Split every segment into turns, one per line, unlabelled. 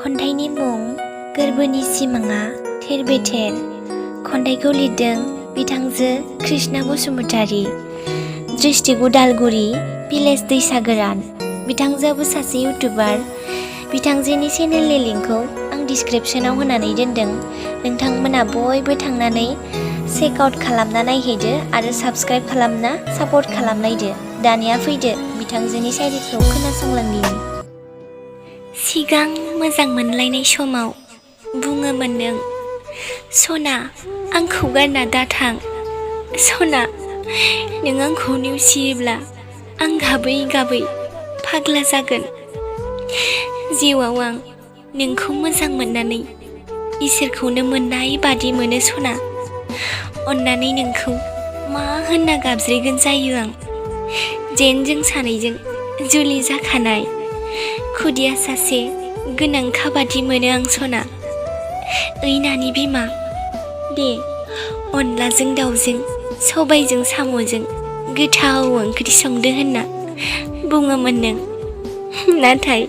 खन्थाइनि मुं गोरबोनि सिमाङा थेर बेथेर। खन्थाइखौ लिरदों बिथांजो कृष्णा बसुमतारी। दृष्टिक उदालगुरि भिलेज दैसा गोरान। बिथांजोआबो सासे इउटुबार। बिथांजोनि चेनेलनि लिंकखौ आं डिसक्रिपसनाव होनानै दोनदों। नोंथांमोना बयबो थांनानै चेक आउट खालामना नायहैदो आरो साबस्क्राइब खालामना सापर्ट खालामनायदो। दानिया फैदो बिथांजोनि शायरिखौ खोनासंलांदिनि। सिगां मोजां मोनलायनाय समाव बुङोमोन नों, सना आंखौ गारना दाथां। सना नों आंखौ नेवसियोब्ला आं गाबै गाबै फाग्ला जागोन। जिउआव आं नोंखौ मोजां मोननानै इसोरखौनो मोननाय बादि मोनो सना। अन्नानै नोंखौ मा होनना गाबज्रिगोन जायो आं। जेन जों सानैजों जुलि जाखानाय खुदिया सासे गोनांखा बादि मोनो आं सना। ओइ नानि बिमा, दे अनलाजों दाउजों सबायजों साम'जों गोथाव ओंख्रि संदो होनना बुङोमोन नों। नाथाय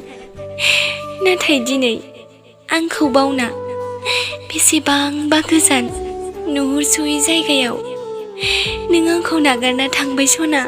दिनै आंखौ बावना बेसेबांबा गोजान नुहुरस'यै जायगायाव नों आंखौ नागारना थांबाय सना।